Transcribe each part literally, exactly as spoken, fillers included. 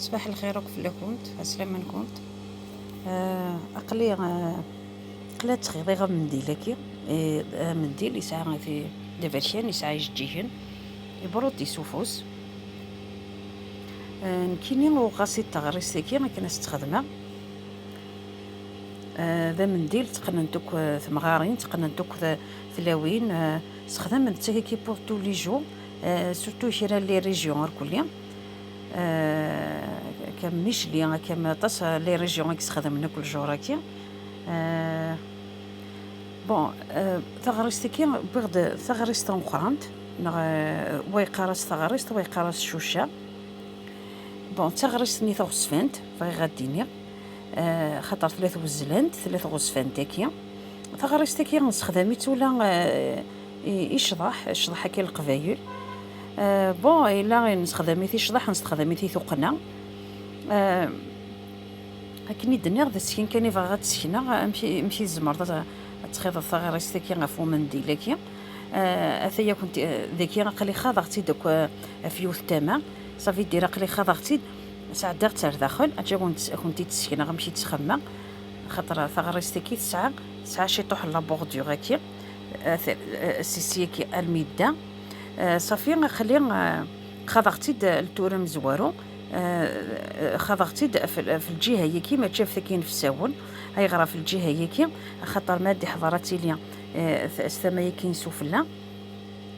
Ṣbaḥ lxir akk fell-akent, ɛeslama-nkent. Ah, aql-i, ah, aql-i ad ttxiḍiɣ amendil-agi. Eh, amendil yesɛa ti-, d aberkan, yesɛa ijeǧǧigen, ibrudi s ufus. Ah, nekkini uɣeɣ-as-id taɣrist-agi akken ad s-tt-xedmeɣ. Ah, d amendil tteqqnen-t akk, ah, temɣarin, tteqqnen-t akk, ah, tlawin, ah, sexdamen-t tagi pour tous les jours, ah, surtout kra n les régions irkelli. Ah, akka Micli, akka aṭas, ah, les régions i yesxedmen akk le jour-agi. Ah, bon, ah, taɣrist-agi, wwiɣ-d taɣrist tameqqrant, neɣ, ah, wa yeqqar-as taɣrist, wa yeqqar-as cuca. Bon, d taɣrist-nni taɣezzfant, bɣiɣ ad d-iniɣ, eh, xaṭer tella twezlant, tella tɣezzfant-agi. Taɣrist-agi nessexdam-itt ula, eh, i, i ccḍeḥ, ccḍeḥ-agi n Leqbayel. Eh, bon, yella nessexdam-it i ccḍeḥ, nessexdam-it i tuqqna. Eh, akken i d-nniɣ, d asekkin kan i bɣiɣ ad d-sekneɣ, amek i, amek i tzemreḍ ad, ad txiḍeḍ taɣrist-agi ɣef umendil-agi. Eh, ataya akent-, eh, dagi aql-i xaḍeɣ-tt-id akk, eh, ɣef yiwet tama. Ça veut dire aql-i xaḍeɣ-tt-id, sɛeddaɣ-tt ar daxel, ad akent-, ad kent-id-ssekneɣ amek i tt-xemmeɣ. Xaṭer taɣrist-agi tesɛa, tesɛa ciṭuḥ n la bordure-agi, eh, t-, eh, sisi-agi almi yedda. Eh, ṣafi, aql-i, eh, xaḍeɣ-tt-id, eh, ltura amezwaru. Eh, xaḍeɣ-tt-id f, f lǧiha-yagi, mačči f tagi inefsawen. Ayɣer f lǧiha-yagi? Axaṭer ma ad d-iḥḍer ad tili, eh, f, s tama-yagi n sufella,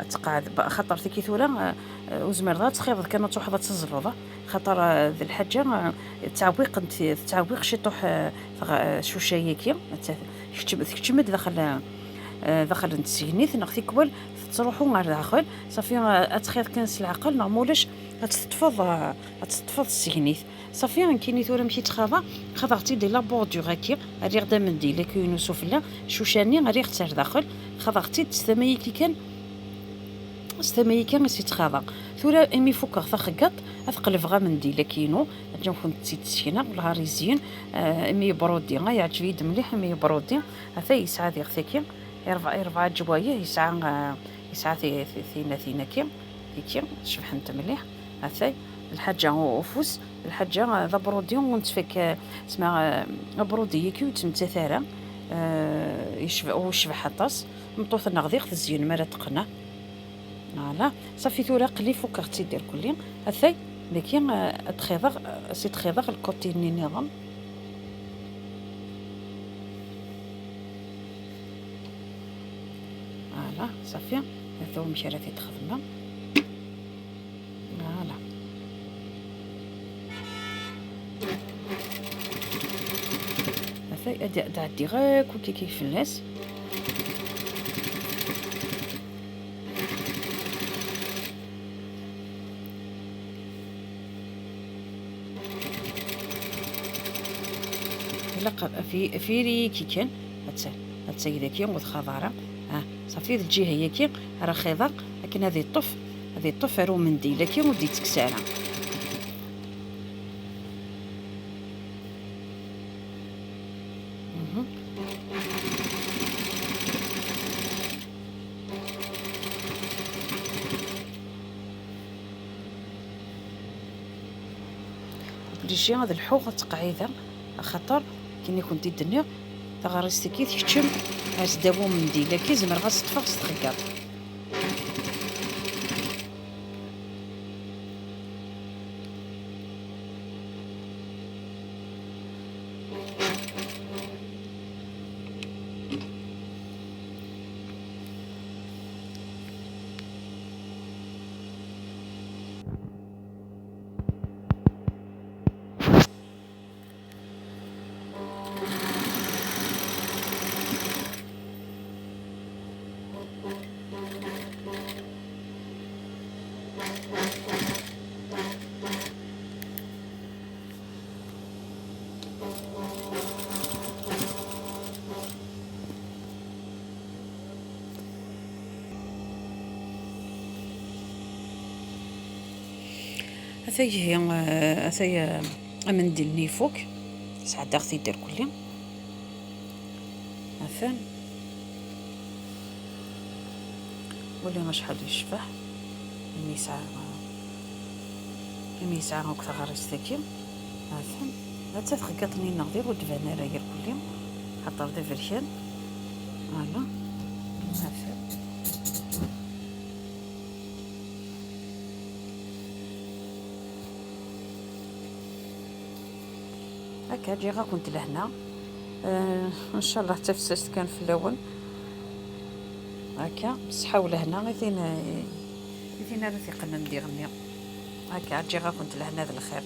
ad teqɛed. Ba-, axaṭer tagi tura, eh, eh, ur zmireḍ ad txiḍeḍ kan, ad truḥeḍ ad teẓleḍ. Axaṭer, eh, d lḥaǧa, eh, tettɛewwiq n t-, tettɛewwiq ciṭuḥ, eh, tɣ-, eh, cuca-yagi. Ad t-, tekcem-, tekcem-d daxel, eh, daxel n tsegnit, neɣ tikwal tettruḥu ar daxel. Ṣafi, eh, ad txiḍ kan s leɛqel, neɣ ma ulac ad tt-teṭṭfeḍ, eh, ad tt-teṭṭfeḍ s tsegnit. Ṣafi, nekkini tura amek i tt-xaḍeɣ? Xaḍeɣ-tt-id di la bordure-agi, rriɣ-d amendil-agi-inu sufella, cuca-nni rriɣ-tt ar daxel, xaḍeɣ-tt-id s tama-agi kan, s tama-agi kan i s-tt-xaḍeɣ. Tura imi fukeɣ taxeggaṭ, ad qelbeɣ amendil-agi-inu, ad kent-tt-id-ssekneɣ, wellah ar izyen, eh, imi yebrudi, ah, yeɛǧeb-iyi-d mliḥ imi yebrudi, ata yesɛa diɣ tagi, irba-, irbaɛ ǧwayeɛ yesɛa, eh, yesɛa ti-, ti-, tinatin-agi. Tigi cebḥent mliḥ. Atay, lḥaǧa u-, ufus, lḥaǧa, eh, d abrudi ur nettfak, eh, sma, eh, abrudi-yagi ur yettmettat ara, eh, yecbe-, ur yecbeḥ aṭas. Meṭṭut-nneɣ diɣ tezyen mi ara teqqen. Voilà. Ṣafi tura aql-i fukeɣ-tt-id irkelli. Atay, dagi, eh, ad xeḍeɣ, eh, si d-xeḍeɣ lkuṭi-nni nniḍen. Voilà, ṣafi. Ata wamek ara t-id-xedmeɣ. Voilà. Ata ad d-ɛeddiɣ akk kiki fell-as. Ilaq af-, af-, afiri-yiki kan. Atta, atta daki ur txaḍ ara. Ah, ṣafi d lǧiha-yaki ara xiḍeɣ akken ad iṭṭef, ad iṭṭef ar umendil-aki ur d-ittekkes ara. Mhm. Obligé ad lḥuɣ ad tqeɛɛideɣ, axaṭer akken i kent-id-nniɣ, taɣrist-agi tekcem ar sdaw umendil-agi, zemreɣ ad s-ṭṭfeɣ s txeggaḍt. Ataya, eh, ataya amendil-nni ifuk, sɛeddaɣ-t-id irkelli. Atan. Wali acḥal yecbeḥ. Imi yesɛa, eh, Imi yesɛa akk taɣarist-agi, ha-t-an. Atta txeggaḍt-nni-nneɣ di ur d-tban ara irkelli, xaṭer d aberkan. Voilà. Ha-t-an. Akka, ǧǧiɣ-akent lehna. Eh, ncallah d tafessast kan fell-awen. Akka, ṣṣeḥḥa u lehna i tin, i tin ara t-iqqnen diɣenni. Akka, ǧǧiɣ-akent lehna d lxir.